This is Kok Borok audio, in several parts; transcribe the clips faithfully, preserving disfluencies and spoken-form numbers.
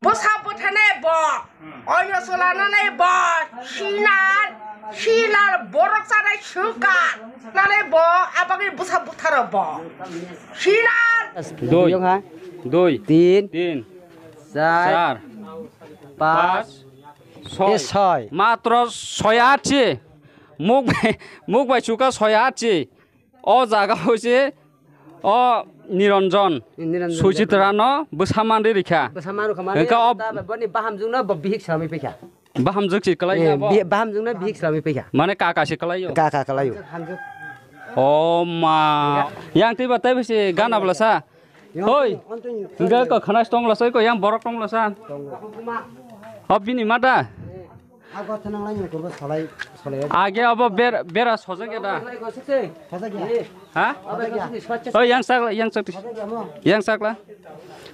Bwsa bwthanai bo, oino chwlananai bo, sinar, sinar borok chanai swngkar, nanai bo, abagwi bwsa bwtharo bo. Sinar. Dui, dui, tin, tin, char, char, pas, pas, soi. Soi. Matro soi achi. Muk bai, muk bai chuka soi achi. O jaga hoise o Niranjan, Niranjan Suchitra no bwsa manri rikha. Bwsa manri kha mane, hwnkhe o ta boni bahamjwk no bo bihik salami paikha. Bahamjwk si kalai ya bo? Bahamjwk no bihik salami paikha. Mane kaka si kalai yo? Kaka kalai yo. Hamjwk. O ma. Yang twi ba tei bisi gana bwla sa. Hoi. Hwnkhe ko khana tong la sa ko yang borok tong la sa. O bini mata. Ago thanang lai ni kurbo solai, solai. Age abo ber-, bera sojak ya da? Sojak ya. Ha? Sojak ya. Oi, yang sakla, yang sakla. Sojak ya mo. Yang sakla.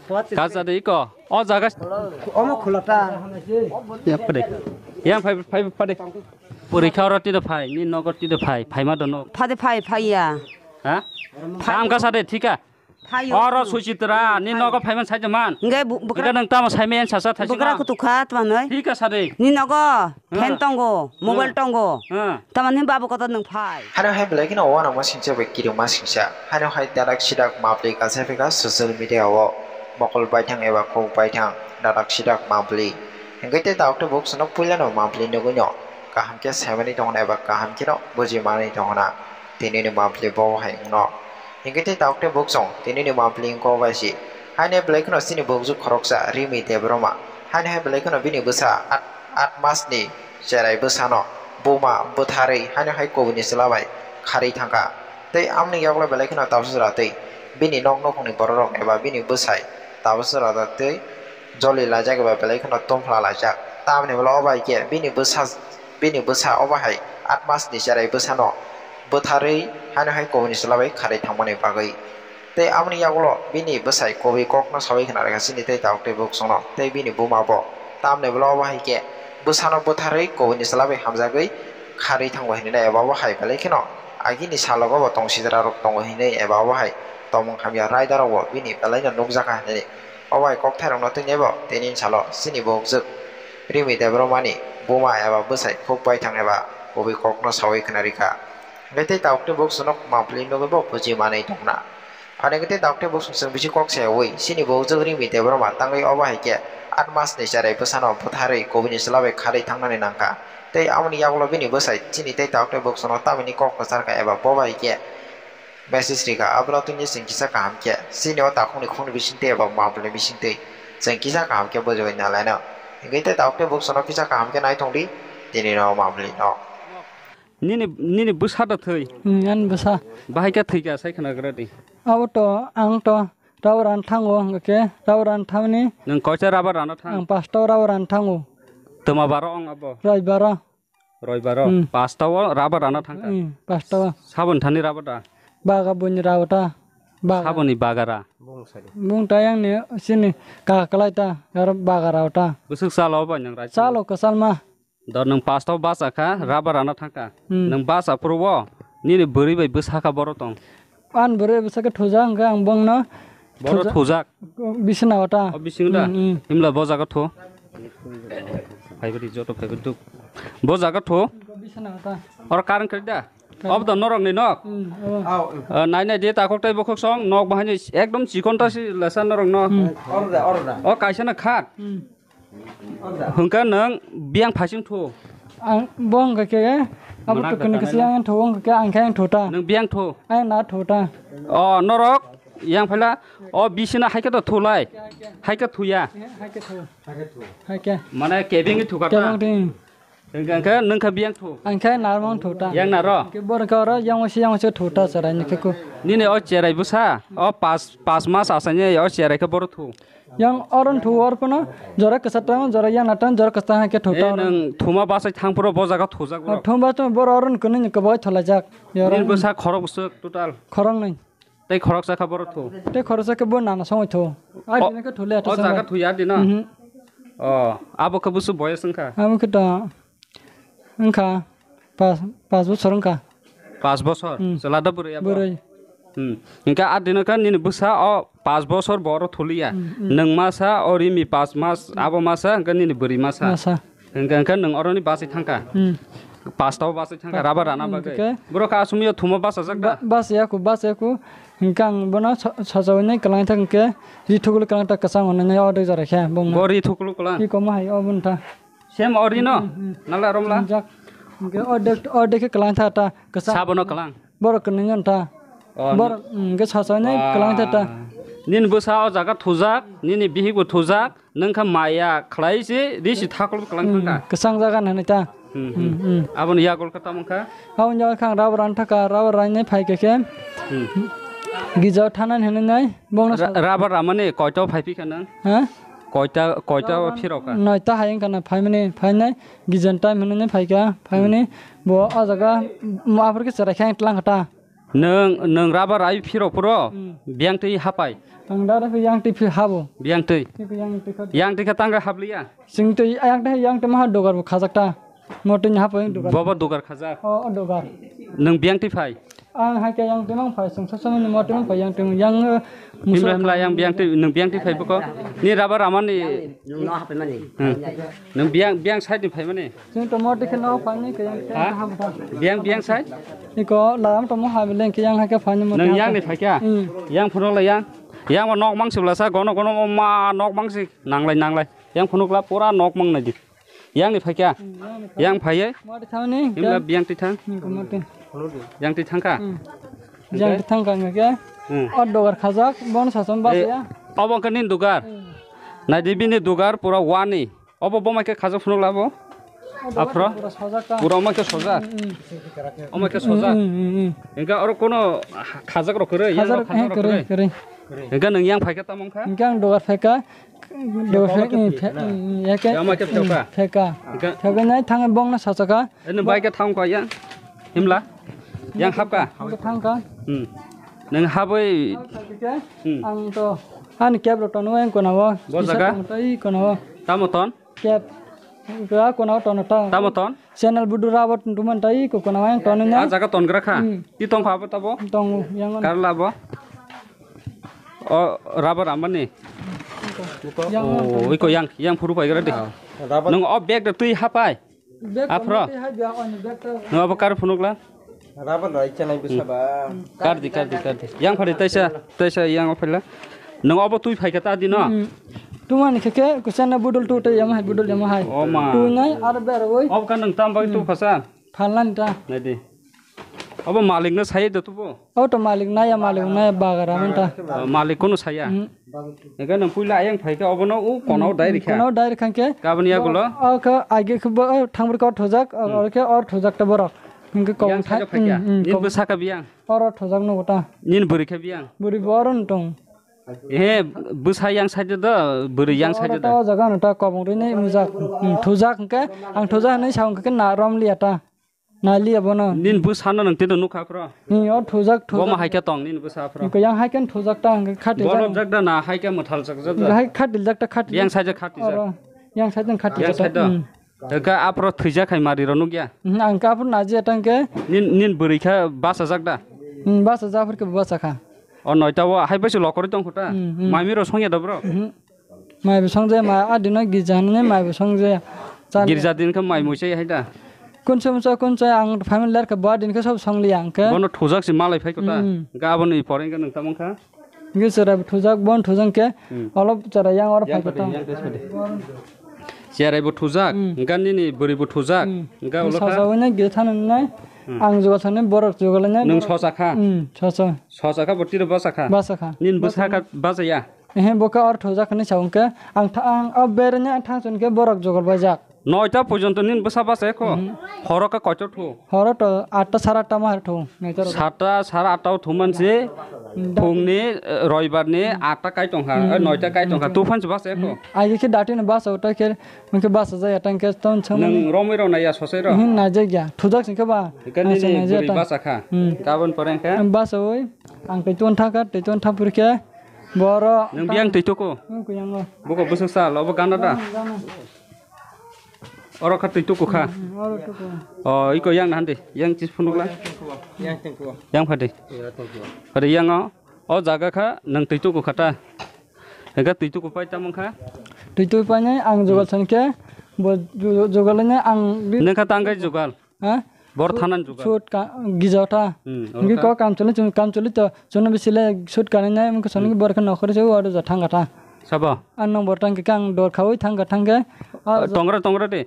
Sojak ya. Kaza de iko. O jaga. Omo khulata. Ya pade. Yang phai, phai pade. Purikha oro tide phai, ni nogo tide phai, phai ma dono. Phade phai, phai ya. Ha? Phai. Kam ka sade, thika. Phaio. Oro Suchitra, ni nogo phaiman saija man. Hingke bu-, bukra. Ika nang tamo saime en sasa thaisi bukra ma. Kutukha twanoi. Thika sade. Ni nogo fan tongo, mobile tongo. Tamani babu kotor nang phai. Hano hai belai kheno wana ma singsa bai kirima singsa. Hano hai dadak sidak mapli kasai phika social media o mokol baithang eba khuk baithang dadak sidak mapli. Hingke te daok te buk sono puila no mapli nugui no. Kaham khe saimani tongna eba kaham kheno buji manani tongna. Tini ni mapli bo hai wngno. Hingke tei tabuk tei buk chwng tinini mapli wngkha o bai si. Haino belai kheno chini bukjwk khoroksa Rimi Debbarma. Haino hai belai kheno bini bwsa at, at mas ni cherai bwsano buma bwtharwi haino hai kubuni chwla bai kharwi thangkha. Tei amoni yagulo belai kheno tabuk jora tei bini nok nukhungni bororok eba bini bwsai tabuk jora tei joli laijak eba belai kheno tongphla laijak. Tamoni ulo o bai khe bini bwsa, bini bwsa o bai hai at mas ni cherai bwsano bwtharwi haino hai kubuni chwla bai kharwi thangmani bagwi. Tei amoni yagulo bini bwsai kubui kokno saui khna rwkha chini tei tabuk tei buk chwngno tei bini buma bo. Tamni bwla obo hai khe bwsano bwtharwi kubuni chwla bai hamjagwi kharwi thango hinwi eba obo hai belai kheno agini salogo bo tong sijra rok tongo hinwi eba obo hai tongmung hamya raida rok bo bini belai no nukjakha hinwi obo hai kokthairokno twi naibo tini salo chini bukjwk Rimi Debbarmani buma eba bwsai khuk baithang eba kubui kokno saui khna rwkha. Hingke tei tabuk tei buk chwngno mapli nugui bo buji manwi tongna. Phaini hwnkhe tei tabuk tei buk chwng chwng bisi kok sayaui chini bukjwk Rimi Debbarma tangwi obo hai khe at mas ni cherai bwsano bwtharwi kubuni chwla bai kharwi thangnani nangkha. Tei amoni yagulo bini bwsai chini tei tabuk tei buk chwngno tamini kok kwcharkha eba bo bai khe message rikha. Abono tini chwng kisa kaham khe chini o takhukni khukni bisingtwi eba mapli bisingtwi chwng kisa kaham khe bujigwi nalaino. Hingke tei tabuk tei buk chwngno kisa kaham khe naithok di tini no mapli no. Nini, nini bwsa da thwi? Hmm, ani bwsa. Bahai khe thwi kha sai khna gra di. Abo to, ang to rubber rana thango, hwnkhe rubber rana thangni. Nwng koisa rubber rana thang? Ang pasto rubber rana thango. Twma baro ong abo? Roi baro. Roi baro? Hmm. Pasto o rubber rana thangkha? Hmm, pasto o. Saboni thani rubber da? Baga boni rubber ta. Baga. Saboni bagara? Bung ta yang ni sini kakalai ta, yar bagara ta. Bwswk chalo bai nwng rai? Chalo kwchal ma. Dor nwng pasto basa kha, rubber rana thangkha. Hmm. Nwng basa phuru o, nini bwrwi bai bwsa kha boro tong. An bwrwi bwsa khe thujak hwnkhe ang bongno boro thujak. Bisina o ta. O bising da? Hmm, hmm. Himla bo jaga thu. Phaibrwi joto phaibrwi duk. Bo jaga thu. Bisina o ta. Or karang kari da? Karang. Ob da norok ni nok? Hmm, o. Ah, nai nai de takhok tai bokhok song, nok bahani ekdom chikon ta si lesa norok no. Hmm. Or da, or da. O kaisa na khat. Hmm. Hwnkhe nwng biyang phaising thu? Ang bo hwnkha khe, abo tukuni khe yang thu, hwnkha khe ang khe ang thu ta. Nwng biyang thu? Ang na thu ta. O, norok yang phaila, o bisina hai khe to thu lai. Hai khe thu ya? Hai khe thu. Hai khe. Mane kebeng thu kha ta? Kebeng ding. Hwnkha khe nwng khe biyang thu? Ang khe narwng thu ta. Yang naro? Khe bor khe oro yang wasi yang wasi thu ta cherai ni khe ku. Nini o cherai bwsa, o pas, pas mas asani o cherai khe boro thu? Yang oron thu or pono jora kwsa tang, jora yang na tang, jora kwsa hai khe thu ta. Nwng thuma basai thang phuru bo jaga thujak bro. Thuma basai bor oron kwnwi ni kwbai tholaijak. Nini bwsa khorok bwswk total? Khorok nai. Tei khoroksa kha boro thu? Tei khoroksa khe bo nana songwi thu. Ai dina khe thu le. O jaga thu ya dina? Mhm. O, abo khe bwswk boyes wngkha? Abo khe to wngkha pas, pas bosor wngkha. Pas bosor? Hmm. Chwla da bwrwi abo? Bwrwi. Hmm. Hwnkhe a dino khe nini bwsa o Pas bosor bo oro thuliya. Hmm, hmm. Nwng masa, o rimi pas mas, abo masa, hwnkhe nini bwrwi masa. Masa. Hwnkhe, hwnkhe nwng oroni bachwi thangkha. Hmm. Pastao bachwi thangkha, rubber rana bagwi. Hwnkhe? Borok asumio thumo bachajak da? Ba-, bachaya ku, bachaya ku. Hwnkhe ang bono so-, sochawinai kwlangthak hwnkhe, ri thukulu kwlangthak kwchang hwnwi o dui jora khe bongno. Bo ri thukulu kwlang? Ri komo hai o boni ta. Sem o rino? Hmm, hmm. Nala romla? Chumjak. Hwnkhe o dek, o dek khe kwlangthak ta kwchang. Sabono kwlang? Borok kwnwi nw ta. Oh, borok, mm, hwnkhe sochawinai kwlangthak ta. Nini bwsa o jaga thujak, nini bihik bo thujak, nwng kha maya khlai se, ri si thakolbo kwlang thangkha. Hmm, kwchang jaga nani ta. Hmm, hmm. Hmm, hmm. Aboni yagul kha tamo kha? Aboni yagul kha ang rubber rana thaka, rubber rainai phai khe khe. Hmm. Gija thanani hinwi nai, bongno ra-, sa- rubber ramani koito phai phi kha nang? Ha? Koita, koita o phirok kha? Noita hai wngkha na phaimani, phainai, gijan time hinwi phai kha, phaimani, hmm, bo o jaga, mm, aphuru khe cherai khe ang tlang kha ta. Nwng, nwng rubber ai phirok phuru, hmm, biyang twi hapai? Ang da da yang twi phi habo. Biyang twi? Twi yang twi kha. Yang twi kha tang kha habliya? Sing twi yang twi, yang twi ma dugar bo khajak ta. Motwi ni hapai dugar. Bobo dugar khajak? O, o dugar. Nwng biyang twi phai? Ang hai khe yang twi mang phai, sung sa sa mani motwi mang phai yang twi yang, eh, himla, himla yang biyang twi, nwng biyang twi phai boko? Ni rubber ramani? Nwng no hapai mani. Hmm. Nwng biyang, biyang side ni phai mani? Chwng to motwi khe no phani khe yang twi. Ha? Kaham kha. Biyang, biyang side? Iko laram to mo habi leng khe yang hai khe phani motwi. Nwng yang ni phai kha? Hmm. Yang phunuk la yang. Yang bo nok mang sibla sa gono gono ma nok mang si nanglai nanglai. Yang phunuk la pura nok mang nai di. Yang ni phai kha? Hmm, yang ni phai. Yang phai ye? Motwi thang ni. Himla biyang twi thang. Hmm, motwi. Yang twi thang kha? Hmm. Yang twi thang kha nge khe? Hmm. O dugar khajak, bon sasom bas ya. Obo khe ni dugar. Hmm. Nai di bini dugar pura wani. Obo bo mai khe khajak phunuk labo? Aphro? Pura sojak ta. Pura omai khe sojak? Mm, mm. Omai khe sojak? Mm, mm, mm, mm. Hingkhe oro kono khajak rok kwrwi, yang rok khajak rok kwrwi, kwrwi. Hingkhe nwng yang phaikha tamo wngkha? Hingkhe ang dugar phaikha, dugar phaikha, mm, phe-, mm, mm, yake, yang omai khe phekha? Mm, phekha. Hingkhe? Phekha nai thangwi bongno sachakha. Eh, nwng bai khe thang kha yang? Himla? Yang hapkha? Hingkhe thangkha. Hmm. Nwng habwi. Hmm. Ang to ani kebro tono yang kono. Bo jaga? Kono to i kono. Tamo ton? Kep. Ga kono tono ta. Tamo ton? Channel budu rabo tuntuman tai ko kono yang tono na. A jaga ton gra kha. Hmm. Ti tong kha abo tabo? Tong yang. Karla bo. O rubber amani. Yang. Oh, iko yang, yang phuru pai gra de. Ah, rubber. Nwng o bag de twi hapai. Bag aphro? Twi hai bia, ani bag ta. Nwng abo kar phunukla? Rubber rai chanai bisa ba. Kardi, kardi, kardi. Yang phari taisa, taisa yang phela. Nwng abo twi phaikha ta dino? Hmm. Tumani khe khe kuchana budul tu tai yama hai, budul yama hai. O ma. Tu nai ar ber oi. Ob ka nwng tam bai tu phasa? Phalna ta. Nai di. Abo malik no sai de tu bo? Auto malik naya, malik naya bagara manta. Ah, malik kono saya. Hmm. Ega nang puila ayang phaikha obono u kono dai rikha. Kono dai rikha ke. Kabani yagulo? O khe age khe bo, eh, thangbrwi kor thojak, o khe or thojak ta borok. Hingke kobong yang thai, saja phaikha. Hmm, hmm, nin kobong. Bwsakha biyang? Oro thojak no gota. Nin bwrwi kha biyang? Bwrwi bo oro no tong. He bwsa yang saja da, bwrwi yang saja da. Oro ta o jaga no ta kobong rwi nai mujak. Hmm, thojak hingke ang thojak hinui sa hingke na rom liya ta. Naliya bono. Nin bwsano nwng tino nukha phro? Ni o thujak, thujak. Bo ma hai khe tong nini bwsa phro? Ni kuyang hai khe thujak ta hwnkhe khati jak. Bono jak da na hai khe mwthal jak jak da? Hai khati jak ta khati. Yang side khatijak. Oro. Yang side khati jak ta. Yang side do? Hmm. Hwnkhe aphro thwijak hai mari rw nukya? Hmm, ang khe aphro najiya ta hwnkhe. Nin, nin bwrwi khe basa jak da? Hmm, basa jak phur khe basa kha. O noita o hai bai se lokorwi tong kho ta? Hmm, hmm. Mami rw songya da bro? Hmm. Mai bo song jaya, mai adino gija hinwi mai bo song jaya. Chali. Girja din khe mai muisa hai da. Kunso musa kunso ang family ler khe bo adin khe sob song liya ang khe. Bono thujak si malai phai kota. Hmm. Ga aboni pore ga nang tamang kha. Ge chwrai bo thujak, bon thujak khe. Hmm. Olop chwrai yang oro phai kota. Yang phai, yang phai. Chwrai bo thujak, hmm, ga nini bwrwi bo thujak, hmm, ga ulo kha. Sajawai nai ge thani nai. Hmm. Ang jugal thani borok jugal nai. Nung sosa kha? Hmm, sosa. Sosa kha bo tiro basa kha? Basa kha. Nin basa kha basa ya? Ehe, bo khe or thujak hinwi sa hwnkhe, ang tha-, ang o bereni ang thang chon khe borok jogol baijak. Noita porjonto nini bwsa bachai kho? Mhm. Horo khe koito thu? Horo to atta sara atta ma thung. Noita rok. Satta sara atta o thung man se, hmm, phungni, eh, roibar ni, hmm, atta kai tong kha, eh, hmm, noita kai tong kha. Hmm. Tufan se bachai kho? Hmm. Agi khe dati no basa utai khe, hwnkhe basa jaya tang khe ton chang. Nwng romwi rw naiya sosai rw? Hmm, naijak ya. Thujak sing khe ba? Hwnkhe nini bwrwi basa kha? Hmm. Kabon pore hwnkhe? Basa oi, ang tei ton thang kha, tei ton thang phuru khe. Boro. Nwng biyang twi tuku? Nwng kuyango. Buko bwswk sal, obo gana da? Gana, gana. Oro kha twi tuku kha? Hmm, hmm, oro tuku. O, iko yang na handi, yang chis phunukla? Yang tengkuo. Yang phadi? Iya, tengkuo. Phadi yang o? O jaga kha nwng twi tuku kha ta. Hwnkhe twi tuku pai tamo kha? Twi tuku painai ang jugal sankhe bo ju-, jugal nai ang bi- Nokha tangwi jugal. Ha? Bor thanan jugal. Sut ka gija ta. Hmm, oro kha? Hwnkhe kok kam choli chum kam choli to chono bisile sut kanai nai mungkha soni bor khe nokhore se oro ja thang kha ta. Sabo? Ang nong bor tang khe ang dor khawi thang kha thang khe. Tongra tongra de.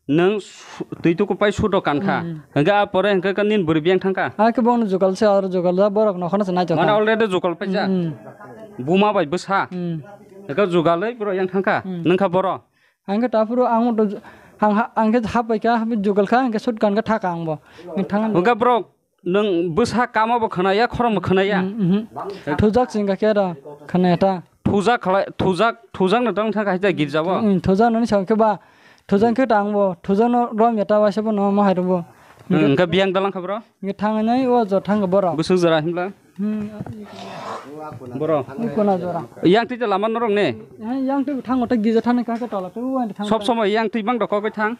Nwng su-, twi tuku pai sudo kankha. Hmm. Hwnkhe a pore hwnkhe ka nini bwrwi biyang thangkha. A khe bono jukal se aro jukal da borok nokhorno se naithok. Mane kha already jukal paijak. Hmm, hmm. Buma bai bwsa. Hmm. Hwnkhe jugalwi borok yang thangkha. Hmm. Nwngkha boro. Ang khe taphuru ang to ju-, ang ha-, ang khe hap bai kha, hap jukal kha, hwnkhe sut kankha thaka ang bo. Nwng thang. Hwnkhe borok Nwng bwsa kamo bo khwnaya, khorang bo khwnaya. Mm, mhm. Thujak singkha khe da khwnaya ta. Thujak khlai, thujak, thujak no tong thangkha hai girja bo. Mm, thujak no ni sam khe ba, thujak khe tang bo, thujak no rom ya ta waisa bo no ma hai rw bo. Hmm, hwnkhe biyang dalang kha bro? Hwnkhe thang nai o jo thang boro. Bwswk jora himla? Hmm. Boro. Ikona jora. Yang twi lama norok ne? Eh, yang twi thang o ta gija thani ka ka tola tu wa thang. Sob somoi yang twi bang dok kok thang.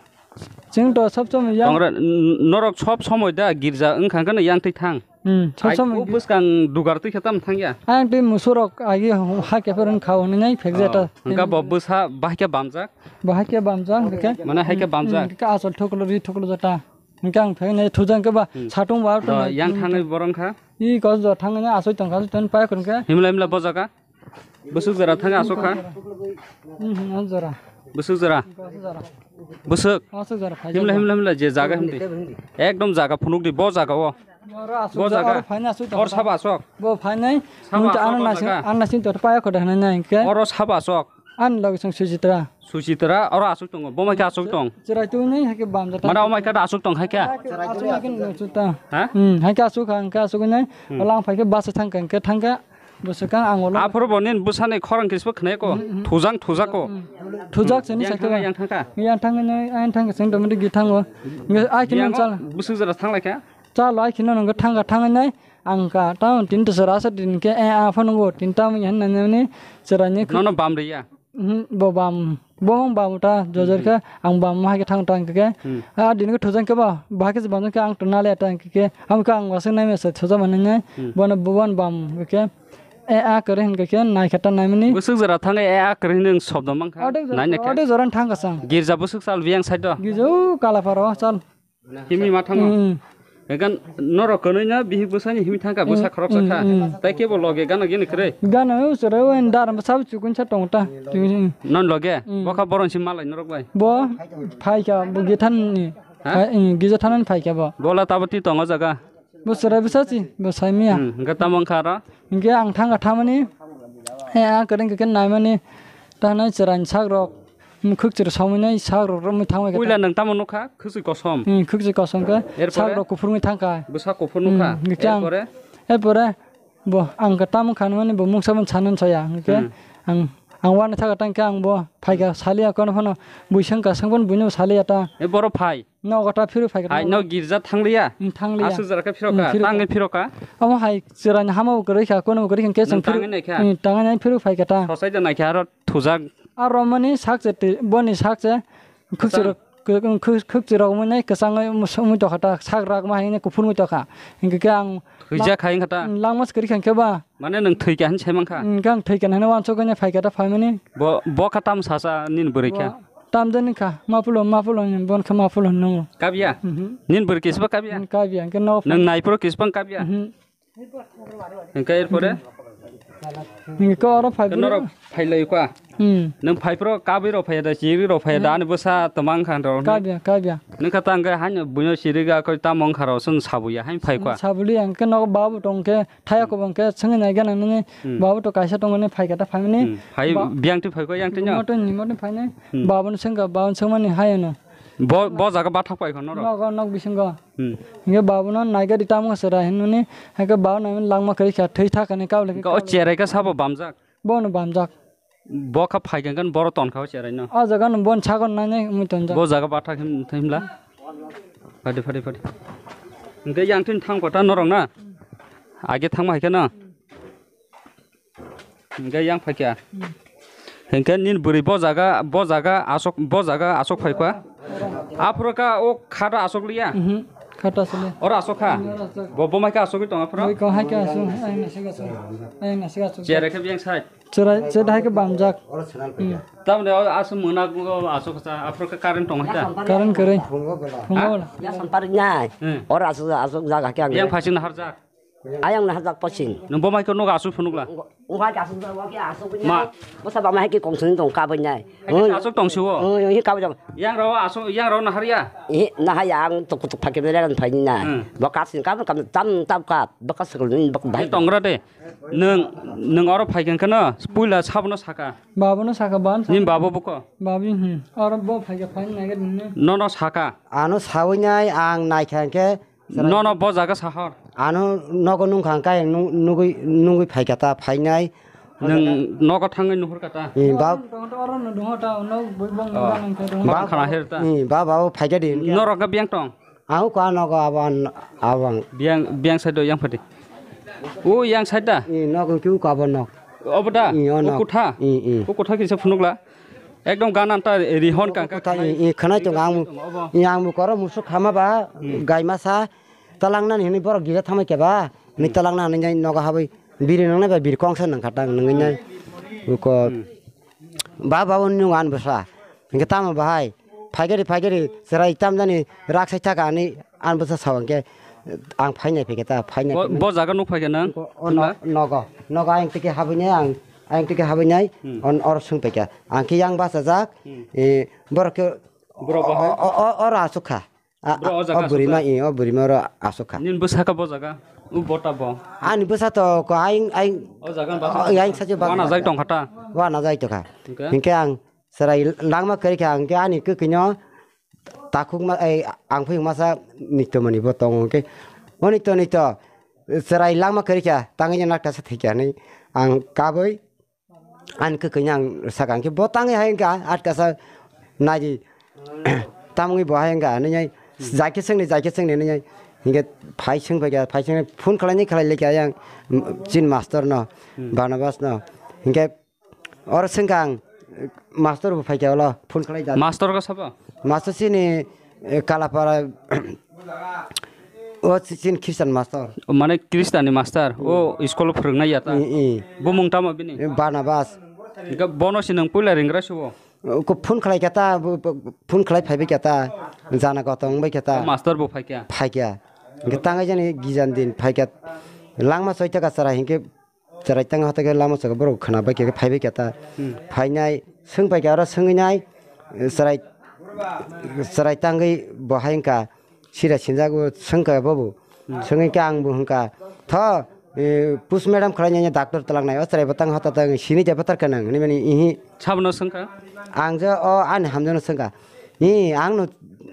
Chwng to sob somoi yang. Tongra, n-, norok sob somoi da girja wngkha hwnkhe no yang twi thang. Hmm, sob somoi. Ai, o bwskang dugar twi khe tam thang ya? Ayang twi musurok agi ha khe pheren kha hwnwi nai phek jeta. Oh, hwnkhe bo bwsa bahai khe bamjak? Bahai khe bamjak hwnkhe. Mane hai khe bamjak? Hmm, hwnkhe asol thoklo ri thoklo jeta. Hwnkhe ang phek nai thujak hwnkhe ba satung ba. Oh, yang thangwi borok wngkha? I kos jo thangwi asoi tongkha, asoi tongkha, pai hwnkhe. Himla himla bo jaga? Bwswk jora thangwi aswk kha? Hmm, hmm, o jora. Bwswk jora? Aswk jora. Bwswk? Aswk jora, phai jora. Himla, himla, himla, je jaga himdi. Ekdom jaga phunukdi, bo jaga o. Oro aswk bo jora, jaga. Oro phaina aswk tongkha. Or sabo aswk? Bo phainai. Sabo aswk ano o naising, jaga. Ano naising to paya kho da hwnwi nai hwnkhe. Oro sabo aswk? Ani logi chwng Suchitra. Suchitra, oro aswk tongo. Bo mai khe aswk tong? Chwrai twi nai hai khe bam jata. Mana o mai khe aswk tong hai khe? Aswk hai khe nai chwng ta. Ha? Hmm, hai khe aswk kha, hwnkhe aswk nai. Hmm. Ola ang phai khe bus thang kha, hwnkhe thang kha. Bwswkang ang ulo. Aphuru bo nini bwsani khorang kisbo khwnai ko. Hmm, hmm. Thujak, thujak ko. Hmm. Thujak sini yang sakhe thangkha, ba. Yang thangkha. Yang thangkha nai, yang thangkha sini domri gi thango. Nge ai kini yang chal. Bwswk jora thanglai kha? Chalo ai kini nang thangkha thangnai. Ang ka ta tin to sara sa din ke a phano go tin ta mi han nani chara ni. Nono bam riya. Mhm, bo bam, bo hong bam ta, jojer khe, ang bam hai khe thang tang khe, hmm. A din khe thujang khe ba, ba khe bam khe ang to nale tang khe, am khe ang wasang nai mesa thuja manai nai, hmm. Bono bo bon bam khe, e a kare hin khe, nai khe ta nai mani. Bwswk jora thang e a kare hin sobdo mang kha. Nai nai khe. Ode jora thang kha sang. Girja bwswk sal biyang side do. Girja u kala pharo sal. Himni ma thango. Hmm. Egan norok kwnwi no bihik bwsani himwi thangkha bwsa khoroksa kha. Hmm, hmm. Tai kebo loge gana gini kwrwi. Gana o sero o dar bwsa chukun sa tong ta. Non loge hmm. Bokha boron si malai norok bai. Bo phaikha bo githan ni. Ha? Phai, hmm, gija thanan phaikha bo. Bola tabo ti tongo jaga. Bo sero bwsa si bo saimiya. Hmm, hwnkhe tamo wngkha aro? Hwnkhe ang thangkha thamani. He a kwrwng khe naimani. Tanai chwraini sak rok. Khwkchwrwi somwi nai sak rok romwi thangbai khe. Puila nwng tamo nukha? Khwkchwrwi kosom. Hmm, khwkchwrwi kosom khe erpore? Sak rok kuphurwi thangkha. Bwsa kuphur nukha. Hmm, hwnkhe ang erpore? Erpore bo ang khe tamo khanmani bo mungsa mani sanani soya. Hwnkhe hmm. Ang, ang wani thaka tangkhe ang bo phaikha saliya kono phano buisong kasang phano buino saliya ta. E boro phai. Nogo ta phirwi phaikha. Hai no girja thangliya? Hmm, thangliya. Aswk jora khe phirokha, hmm, phirokha. Tangwi phirokha. Amo hai chwraini hama bo kwrwi kha, kono bo kwrwi kha, hwnkhe nwng chwng phirwi, tangwi naikha? Hmm, tangwi nai phirwi phaikha ta. Sosai da naikha aro thujak. Aro mani sakche twi, boni sakche, kwchang. Khwkchwrok, khwk-, khwk-, khwkchwrok wngwi nai kwchangwi mus-, wngwi tokha ta, sak rakma hai wngwi kuphur wngwi tokha. Hwnkhe khe ang thwijak hai wngkha ta? Langma se kwrwi kha hwnkhe ba. Mane nwng thwikha hinwi sai mankha? Hwnkhe ang thwikha hinwi wansukgwi nai phaikha ta phaimani. Bo, bo kha tamo sasa nini bwrwi kha? Bo tamjani kha, mapulo, mapulo hinwi, bon kha mapulo hinwi nungo. Kabya? Mhm. Nini bwrwi kisba kabya? Hwnkhe kabya, hwnkhe no. Nwng naiphuru kisba kabya? Mhm. Hwnkhe erpore? Hwnkhe oro phai norok phai lai kha. Hmm. Nwng phai phro kabwi rok phai da, chiri rok phai da, hmm. Ani bwsa twmang khan rok. Kabya, kabya. Nwng kha tang khe haino buino chiri ga koi tamo wngkha rok, chwng sabuya haino phai kha. Sabuli ang khe nogo babu tong khe, thaya hmm. Kobong khe, chwngwi nai gana nini hmm. Babu to kaisa tongmani phai kha ta phaimani. Hmm. Phai ba-, biyang twi phai kha yang twi no. Moto ni, moto phai nai. Hmm. Babu no swngkha, babu no swngmani haino. Bo, bo jaga bathak pai kha norok. Nogo, nok bisingo. Hmm. Hingke babuno naigadi tamo sera hinmani, hingke babu naimani langma kwrwi kha, thwi thakani kabla khe o kabla. Cherai kha sabo bamjak? Bono bamjak. Bo kha phaikha hingke boro tonkha o cherai no. O jaga no bon sagon nainai mui tonjak. Bo jaga bathak him-, himla. Phadi, phadi, phadi. Hingke yang thin thang kota norok na. Age thangma hai khe no. Hingke yang phaikha. Hmm. Hingke nini bwrwi bo jaga, bo jaga asok, bo jaga asok phaikha. Aphuru kha o kha do asok liya. Mhm. Kata sele. Oro asok kha? Oro asok. Bo, bo mai khe asogwi tongo phano? Oi, ko hai khe asok. Ayang nasik asok. Ayang nasik asok. Chere khe biyang side? Cherai, chere hai khe bamjak. Hmm. Tamni o asok mona asok kha, aphro khe current tongo ta? Current kwrwi. Phungo bela. Phungo bela. Ya sampar nyai. Hmm. Oro asok, asok jaga khe ang. Biyang phasing nahar jak? Ayang nahar jak pasing. Nung bo mai khe nogo asok phunukla? Wngkha khe aswk jagao khe aswk wngya. Ma. Bwsa bama hai khe kong swnwi tong kabui nai. Hai khe aswk tong siwo? Oi, oi, kabui tong. Yang rao aswk, yang rao nahar ya? Eh, nahar ya, ang tuk tuk phakhe bele ang phaini na. Hmm. Bo kasing kam kam tam tam ka, bo kasing ni bo Ni tongra de. Nung, nung oro phai khe no, puila sabono saka. Babono saka ban. Nim babo buko. Babi, hmm. Oro bo phai khe phaini nai khe nini. Nono saka. Ano sawi nai ang nai kha khe. Nono bo jaga sahor. Ano nogo nungkha ang kayang nu-, nugui, nugui phaikha ta phainai. Nwng nogo thangwi nuhurkha ta. Eh, ba- Oro no dungo ta, no bui bong Oh. nungkha nungkha dungo. Bang khana her ta. Eh, ba, ba, o phaikha di. Norok ga biyang tong? Ang ko nogo abo an-, abo ang. Biyang, biyang side o yang phadi. O yang side da? Eh, nogo kyu ko abo nok. Obo da? Eh, o O nok. Kutha? Eh, eh. O kutha kisa phunukla? Ekdom ganan ta rihon ka Kota i, i khwnai tongo ang, i ang bo koro musuk khama ba, Hmm. gai masa, talang nani hinwi borok gila thamai keba, hinwi Hmm. talang nani jai nogo habwi, biri nangnai ba biri kongsa nang khatang nangwi nai. Ko, Hmm. ba ba un nung an bwsa. Hinkhe tamo bahai, phaigari phaigari, chwrai tam jani rak sai thaka ani Ang bwsa sao hwnkhe ang phainai phaikhe ta, phainai Bo, phainai. Bo jaga nuk phaikhe nang? O, o no-, nogo, nogo ayang tike habwinai ang, ayang tike habwinai, Hmm. on, oro swng paikha. Ang khe yang bachajak, Hmm. eh, borok khe Borok o, bahai? O, o, o, oro aswk kha. A, Borok o a, jaga o bwrwima, aswk kha? Eh, o bwrwima oro aswk kha. Nini bwsa kha bo jaga? U bota bo? Ani bwsa to ko ayang, ayang, O jaga ni basa? O, ayang sachi bak Wana jai tongkha ta? Wana jai tongkha. Hwnkhe? Hinkhe ang chwrai langma kwrwi kha, hwnkhe ani kwkhwino Takhuk ma, ei, ang phai masa nito mani bo tongo hwnkhe, o nito, nito, chwrai langma kwrwi kha, tangwi nakta sa thwi kha hinwi ang kabui, ani kwkhwini ang sakha hwnkhe, bo tangwi hai wngkha, atka sa naidi, tamungwi bo hai wngkha hinwi, jai khe swngni, jai khe swngni hinwi, hinkhe phai swng phaikha, phai swngni phone khlainai khlai laikha yang, chini master no, Hmm. Barnabas no, hinkhe, Oro swngkha ang, master bo phaikha ulo, phone khlai da. Master kha sabo? Master chini, eh, Kalapara, o chi-, chini Christian master. O, mane Christian ni master, o school o phwrwngnai ya ta? I, i. Bumung tamo bini? Eh, Barnabas. Hingke bono se nwng puila ringra subo? O ko phone khlai kha ta, bo, bo, phone khlai phaibai kha ta, jana gotong bai kha ta. O master bo phaikha? Phaikha. Hingke tangai jani gijan din phaikha. Langma soita ka chara hingke Chwrai tang hote khe lama saka borok khwna bai khe phai bai khe ta. Hmm. Phainai swng pai khe aro swngwi nai, chwrai, chwrai tangwi bo hai wngkha sira sinjago swngkha bobo. Hmm. Swngwi khe ang bo wngkha, "Tho, eh, push madam khlai nai, doctor twlang nai, o chwrai bo tang hote tang sini je bwthar khe nang," hinwi mani ihi. Sabono swngkha? Ang je o ani hamjakno swngkha. Hi, ang no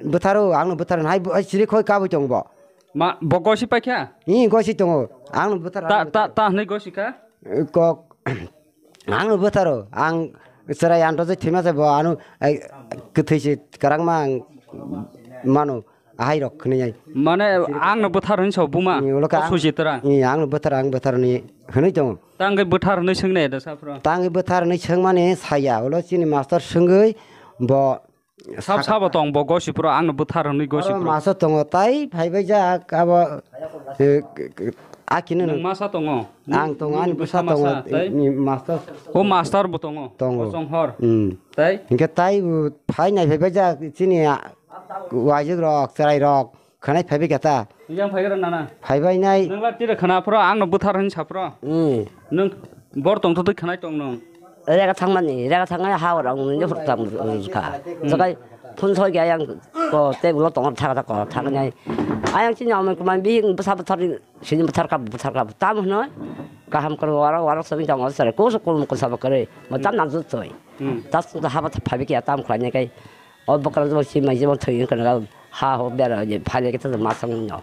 bwtharo, ang no bwtharo, hai bo, hai siri khoi kabui tong bo. Ma, bo gosi paikha? Hi, gosi tongo. Ang no bwthar, Ta, ang ta, bwthar. Ta hwnwi gosi kha? Kok, ang no bwtharo. Ang chwrai anto je thima je bo ano, ai, kwthwi se kwrangma ang mano, ahai rok khwnwi ai. Mane ang no bwthar hwnwi sa buma? Ni ulo ka O ang, Sujitra. Ni ang no bwthar, ang bwthar ni hwnwi tongo. Tangwi bwthar hwnwi swngnai da saphro? Tangwi bwthar hwnwi swngmani saya. Ulo chini master swngwi bo Sab sabo tong bo gosi pura ang no bwthar hwnwi gosi Oro pura. Masa tongo tai phaibai jak abo, eh, k-, k-, akino Nwng no. Masa tongo? Ang tongo, ani Nwng bwsa bwsa tongo, masa, tai? Ni master. O master bo tongo? Tongo. O Chonghor? Hmm. Tai? Hinkhe tai bo phai nai phaibai jak chini a-, wajik rok, chwrai rok. Khwnai phaibai kha ta? Yang phai gra nana. Phaibai nai. Nwng la tira khwna phro, ang no bwthar hwn sa phro. Hmm. Nwng bor tong thotwi khwnai tong nwng. Rega thangmani, rega thangnai ha ora ang nini phro tang kha. Hmm. Jakai phun thoi khe yang ko table o tong thang thang ko thang nai. Ayang chini amai kumai bihik bwsa bwthar sini bwthar ka bwthar ka tam hwnwi. Kaham kor wara wara sami tang sare ko so ko ko sa ba kare. Ma tam na jut thoi. Hmm. Tas ko ha ba phaibai kha tam khlai nai kai. O bwkrang jebo si mai jebo thwi wngkha nang ha ho bera je phai khe ta ma sang no.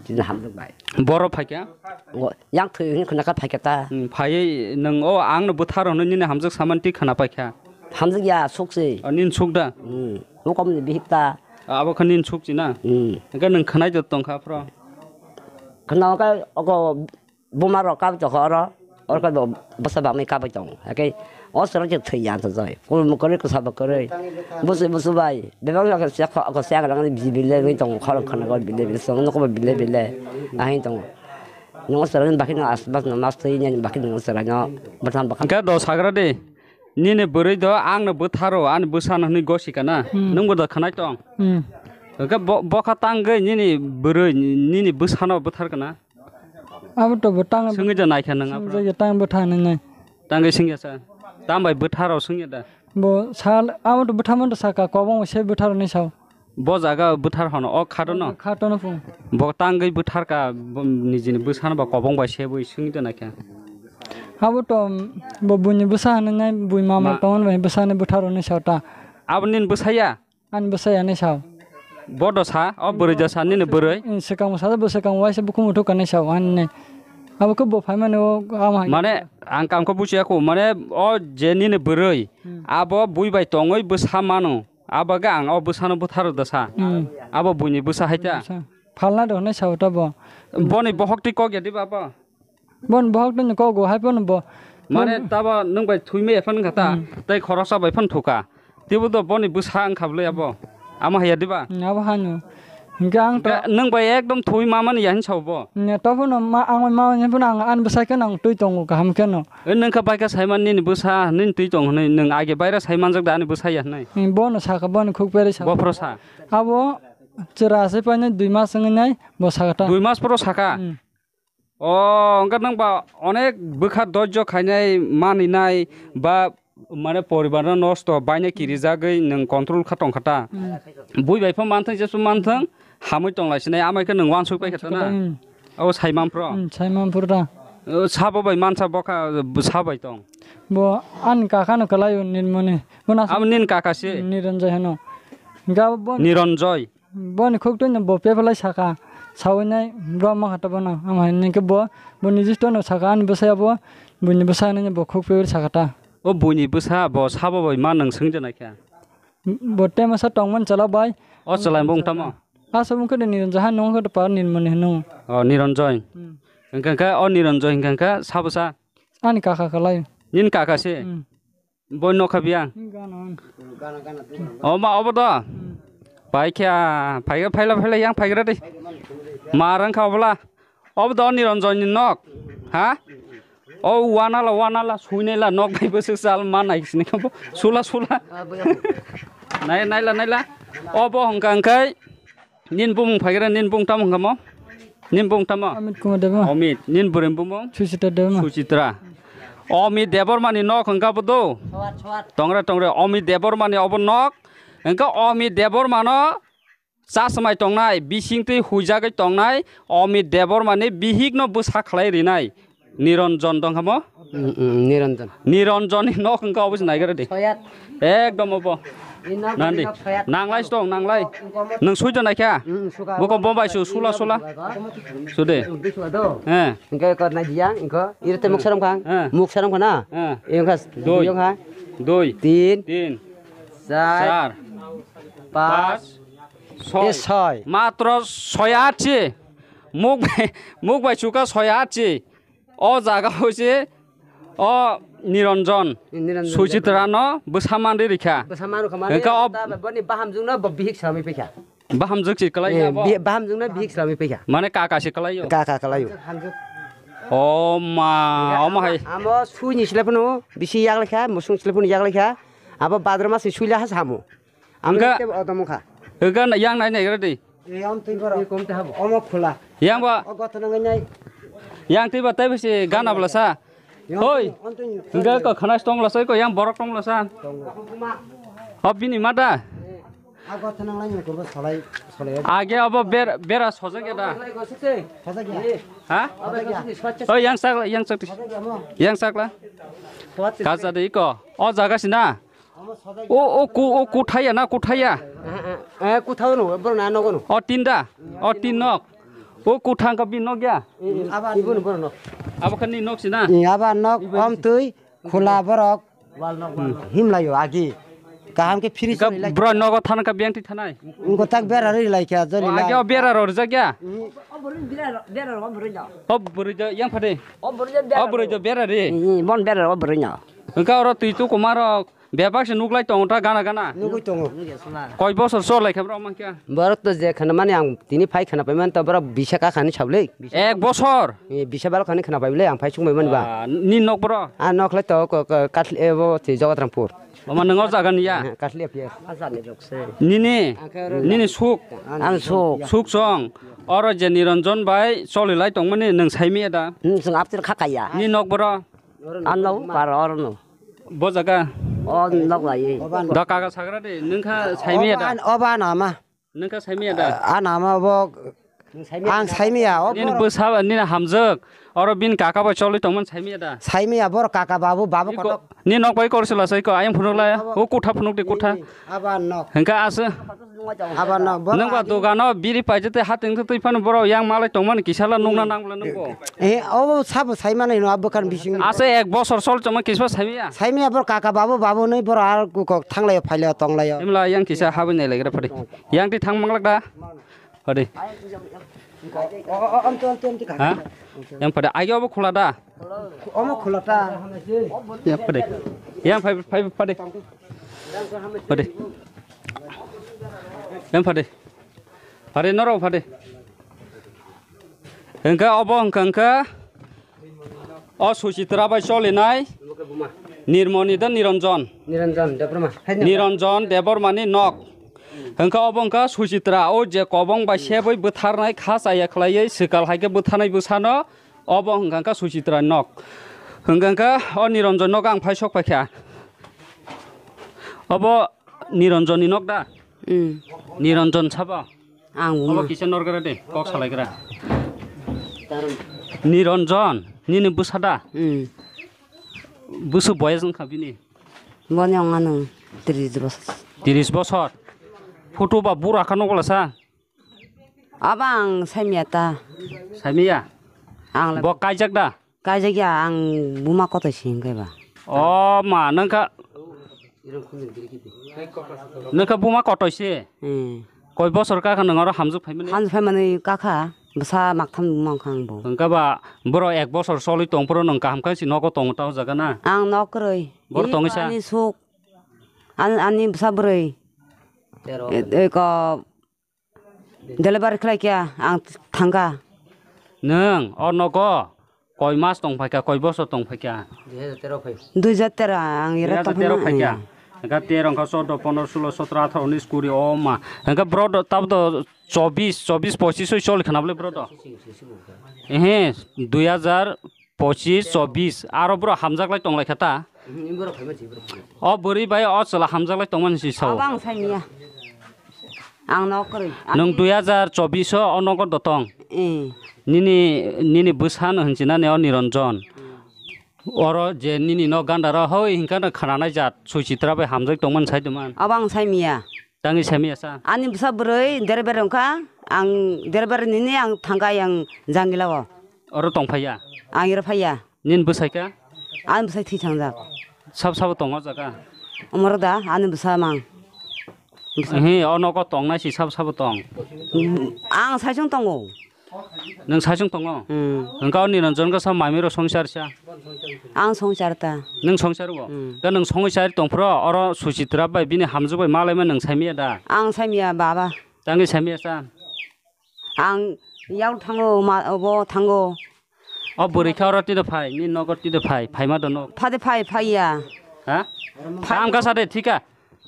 Chini hamjak bai. Boro phaikha? Ngo, yang thwi wngkha nang kha phaikha ta. Hmm, phaiwi nwng o ang no bwthar hwnwi nini hamjak samani twi khwna paikha. Hamjak ya suk se. O nini suk da? Hmm. Mo kom ni bihik ta. Abo kha nini suk china? Hmm. Hwnkhe nwng khwnai do tongkha phro? Khwna kha ogo Buma rok kab tokha oro, oro khe bo bwsa bangwi kabui tongo. Hakhe O chwrang khe thwi ya to jai. Kul mu kwrwi kwsa ba kwrwi. Busu busu bai. Bebak ya khe siya kho ko siya rang bile bile ngi tong khol khana go bile bile song no ko bile bile. Ahin tong. Nong chwrang bakhi no as bas no mas thwi ni bakhi nong chwrang no. Batham bakha. Ga do sagra de. Nini bwrwi do ang no bwtharo ani bwsa no hwnwi gosi kana. Hmm. Nung bo do khanai tong. Hmm. Ga bo bokha tangwi nini bwrwi nini bwsa no bwthar kana. Abo to bo tang. Sungwi da naikha nang abo. Sungwi da tang bo thang nang nai. Tangwi sungya sa. Tambai bwtharo sungya da. Bo sal abo to bwthamo to saka kobong se bwtharo ni sao. Bo jaga bwthar hono o khato no. Khato no phung. Bo tangwi bwthar ka bo nijini bwsano ba kobong bai se bwi sungwi da naikha. Abo to bo buini bwsa hwnwi nai bui mama. Ma- tongon bai bwsani bwtharo ni sao ta. Abo nini bwsa ya? Ani bwsai ani sao. Bodo sa, o bwrwi da sa, nini bwrwi. Swkang sa, bo swkang waisa bukhum uthuk kanai sao, ani nai. Abo khe bo phaimani o, ama hai. Mane, ang kamkho buchiya kho, mane, o je nini bwrwi, hmm, abo bui bai tongwi bwsa mano, abo khe ang o bwsano bwtharo da sa. Hmm. Abo buini bwsa hai ta. Bwsa. Phalna do hinwi sao ta bo. Boni bohok twi kok ya diba bo? Bon bohok twi kok go hai phano bo. Mane tabo nwng bai thwi maya phano wngkha ta, hmm, tei khoroksa bai phano thuka. Teibo do boni bwsa wngkha bwlai abo. Amo haiya diba? Hmm, abo hano. Hinkhe ang to. Ga-, nwng bai ekdom thwi mamani ya hinwi sao bo. Ne to phano ma, ang bai mamani phano ang ani bwsai kheno ang twi tongo kaham kheno. E nwng kha bai kha saiman nini bwsa nini twi tong hinwi nwng age baira saimanjak da ani bwsa ya hinwi. Hmm, bono sakha boni khuk peri sakha. Bophro sa. Abo chwra se painai dui mas wngwi nai bo sakha ta. Dui mas phoro sakha? Hmm. O, wngkha nwng ba onek bwkha dojjo khainai maninai ba mane poribar no nosto bainai kirijagwi nwng control kha tongkha ta. Hmm. Bui bai pho manthang jesu manthang hamwi tonglai sinai amai khe nwng wansuk pai kha ta na. Hmm. O saiman phro. Hmm, saiman phro ta. O, sabo bai mansa bokha, sabo bai tong. Bo ani kaka no kwlai o nini mone. Bo na. Abo nini kaka se. Hmm, Niranjoy hano. Ga bo. Niranjoy. Boni khuk twi no bo pephalai saka, sawi nai borok ma kha ta bono. Amo hai hwnwi khe bo, bo nijisto no saka ani bwsai abo, buini bwsa hinwi bo khuk pephal saka ta. O buini bwsa bo sabo bai ma nwng swngja nai kha? Bo temasa tongmani chwla bai. O chwla bung tamo? Asa bung khe Niranjoy hai nung khe par Nirmoni hwnwi. O Niranjoy. Hmm. Hwnkha khe o Niranjoy hwnkha khe sabo sa? Ani kaka kwlai. Nini kaka se? Hmm. Bo nokha biya. Gana. Oma obo do. Paikha, phaikha, phaila, phaila, yang phaigra de. Marang kha obla. Obo do Niranjoy ni nok. Ha? O wanala, wanala, suinela, nok bai bwswk sal ma nai sini kha bo. Sula, sula. Nai, naila, naila. Obo hwnkha hwnkhe. Nin bumung phaigra, nin bung tamo hwnkha mo? Nin bung tamo? Amit Kumar Debbarma. Amit. Nin bwrwi bumung? Suchitra Debbarma. Suchitra. Amit Debbarma ni nok hwnkha bo do? Tongre, tongre. Amit Debbarma ni obo nok. Hwnkha Amit Debbarma no chasmai tongnai, bising twi huijagwi tongnai. Amit Debbarma ni bihik no bwsa khlai rinai. Niranjan dong hamo? Mm, mm, Niranjan. Niranjan ni nok hwnkha obo se naigra de. Soyat. Ekdom obo. Ni nok Nandi. Ni nok soyat. Nanglai stong, nanglai. Nang suido naikha? Mm, suka. Boko bombai su, sula, sula. Sude. Bisuka do. Eh. Hwnkhe kor nai diya, hwnkhe. Iro te muk saram khang. Eh. Muk saram khana. Eh. Hwnkhe Doi. Doi hwnkha. Doi. Tin. Tin. Char. Char. Pas. Pas. Soi. E soi. Matro soi achi. Muk bai, muk bai suka soi achi. O jaga hoise o Niranjan, Niranjan Suchitra no bwsa manri rikha. Bwsa manri kha mane. Hwnkhe o ta boni bahamjwk no bo bihik salami paikha. Bahamjwk si kwlai ya bo? Bahamjwk no bihik salami paikha. Mane kaka si kwlai yo? Kaka kwlai yo. Hamjwk. O ma, o ma hai. Amo sui ni sile phano bisi yaglai kha, musung sile phano yaglai kha. Abo badroma si sui la ha samo. Ang hwnkha, ke odomo kha. Hwnkha yang nai nai radi. E, om twi borok. E, kom te habo. Omo khula. Yang ba. O gothana ngai nai. Yang twi ba tai bisi gana bla sa. Hoi. Hwnkha ko khana tong la sa ko yang borok tong la sa. O bini mada. A gothana ngai ko solai solai. Age abo ber bera sojak ya da. Sojak ya. Ha? Sojak ya. Oi yang sakla yang sakti. Sojak ya mo. Yang sakla. Sojak ya. Kaza de iko. O jaga sina. O, o, ku, o, kuthaya na, kuthaya? Eh, eh, eh, kuthao no, bro, na nogo no. O, tinda? O, tin nok? O, kuthang ka bin nok ya? Eh, eh, ibu no, bro, nok. Abo kani nok sina? Eh, aba nok, om tui, khula borok. Wal nok, wal nok. Himlayo, agi. Kaham ke fridge ka ni lai. Bro, nogo than ka biang ti thanai? Ngo tak bera ri lai kya, joli lai. Agi o bera ro rijak ya? O, bro, yang phade. O, bro, bera ri. Eh, eh, bon bera ro, bro, nya. Hwnkhe oro twi tu kwma rok bebak se nuklai tongo ta gana gana. Nugwi tongo. Koi bosor chor lai khe borok mankha? Borok to je khana mani ang tini phai khana paimani to borok bisa kakhani sablei. Ek bosor? Eh, bisa bal khani khana paimani ang phai sung paimani ba. Ah, ni nok boro? Ah, nok lai to ko, ko, Kathli, eh, bo, twi Jagatrampuor. Oma nang o jaga ni ya? Eh, Kathli apiya. Nini, nini suk. Ang suk. Suk song. Oro je Niranjan bai choli lai tongmani nang saimi ya da? Hmm, sung aptir khakaya. Ni nok boro? Ano, par oro no. Bo jaga? O nok lai. Da kaga sagra de, nang kha saimi ya da? Oba, oba nama. Nang kha saimiya da? Ah, ana ma bo ang saimiya, o nini bwsa, nini hamjwk, oro bini kaka bai choli tongmani saimiya da? Saimiya, bor kaka babu, babu kotok. Ni nok bai kor sila sai ko, ayang phunuk lai, o kutha phunuk di kutha. Aba nok. Hingka asa. Aba nok, bor. Nang ba dogano biri paijete hateng twi phano boro yang malai tongmani kisala nungna nang bole nungbo. Eh, o sabo saimani no, abo kan bising. Asa ek bosor sol choma kisba saimiya. Saimiya bor kaka babu, babu nui bor ar kukok thanglai phailai tonglai. Imla yang kisa habwi nai lai gra phadi. Yang ti thang manglak da? Hadi. Ha? Yang pada ayo bo khula da? Omo khula ta. Yang pada. Yang pai pai pada. Pada. Yang pada. Pada noro pada. Hingke obo hingke hingke. O Suchitra bai cholinai Nirmoni da Niranjan. Niranjan Debbarma. Niranjan Debbarmani nok. Hingke obo hingke Suchitra o je kobong bai seboi bwtharnai kha chaya khlaiwi swkal haike bwtharnai bwsano obo hingke hingke Suchitra nok. Hingke hingke o Niranjan nok ang phai sok paikha. Obo Niranjanni nok da? Hmm. Niranjan sabo? Ang obo buma. Kisa norgra de, kok salaigra. Niranjan, nini bwsa da? Hmm. Bwswk boyes wngkha bini? Boni wngkha nung tris bosor. Tris bosor? Photo ba bura kha nukla sa? Abo ang saimya ta. Saimya? Ang le. Bo kaijak da? Kaijak ya, ang buma kotoi si hingke ba. O ma, nangkha, nangkha buma kotoi si? Hmm. Koi bosor kakha nang oro hamjwk phaimani? Hamjwk phaimani kakha, bwsa maktham buma wngkha ang bo. Hingke ba, boro ek bosor choli tong phuru nang kaham khe si nogo tongo ta o jaga na? Ang nok kwrwi. Boro tongwi sa? Ani suk, an-, ani bwsa bwrwi. Tero. E, e, ko, Delivery khlai khe ang thangkha. Nwng o nogo koi mas tong phaikha, koi bosor tong phaikha? Dui hajar tero phai. Dui hajar tero ang ira tong phai. Dui hajar tero phaikha. Hingkha tero wngkha chordo, pondro, sulo, sotro, atharo, unis, kuri, o ma. Hingkha bro do, tab do chobis, chobis, pochis oi choli khna bwle bro do. Ehe, dui hajar pochis, chobis, aro bro hamjak lai tong lai kha ta? Mhm, borok phaima si, borok phaima. O bwrwi bai o chwla hamjak lai tongmani si sao. Abo ang saimya. Ang nok kwrwi. Nwng dui hajar chobis o, o nogo dotong. Eh. Nini, nini bwsa no hinchina ne o Niranjan. Oro je nini nok gandaro hoi hinka no khananai jat, Suchitra bai hamjak tongmani sai tongman. Abo ang saimya. Tangwi saimya sa? Ani bwsa bwrwi dere bere wngkha, ang dere bere nini ang thangkha yang jangila o. Oro tong phaiya? Ang iro phaiya. Nini bwsai kha? Ani bwsai thwi thangjak. Sab sabo tongo o jaga? Omoro da, ani bwsa mang. Bwsa. Ehe, o nogo tongnai si sab sabo tong? Ang saichung tongo. Nwng saichung tongo? Hmm. Hwnkha o Niranjan khe sa mami rok songchar sa? Ang songchar ta. Nwng songchar o? Hmm. Khe nwng songwi chari tongphuru oro Suchitra bai bini hamjwk bai malaima nwng saimaya da? Ang saimaya baba. Tangwi saimaya sa? Ang yak thango, ma, obo thango. O bwrwi khe oro tide phai, nini nogo tide phai, phaima do nok. Phade phai, phaiya. Ha? Phai. Tamo kha sa de, thika.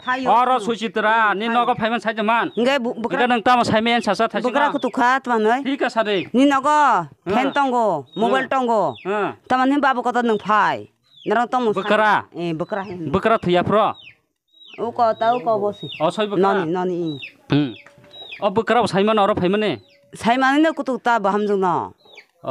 Phaio. Oro Suchitra, nini nogo phaiman sai de man. Nge bu-, bwkra. Ika nang tamo sai men sasa thaisi bwkra ma. Kutukha twanoi. Thika sa de. Nini nogo, ha, phen tongo, mobile, ha, tongo. Ha. Tamani babu kotor nang phai. Narang tong bwkra. Eh, bwkra hin. Bwkra thuya phro. Uko ta uko bosi. O soi bwkha? Noni, noni. Hmm. O bwkra bo saimano oro phaimani? Saimani no kutuk ta bo hamjwk no. O,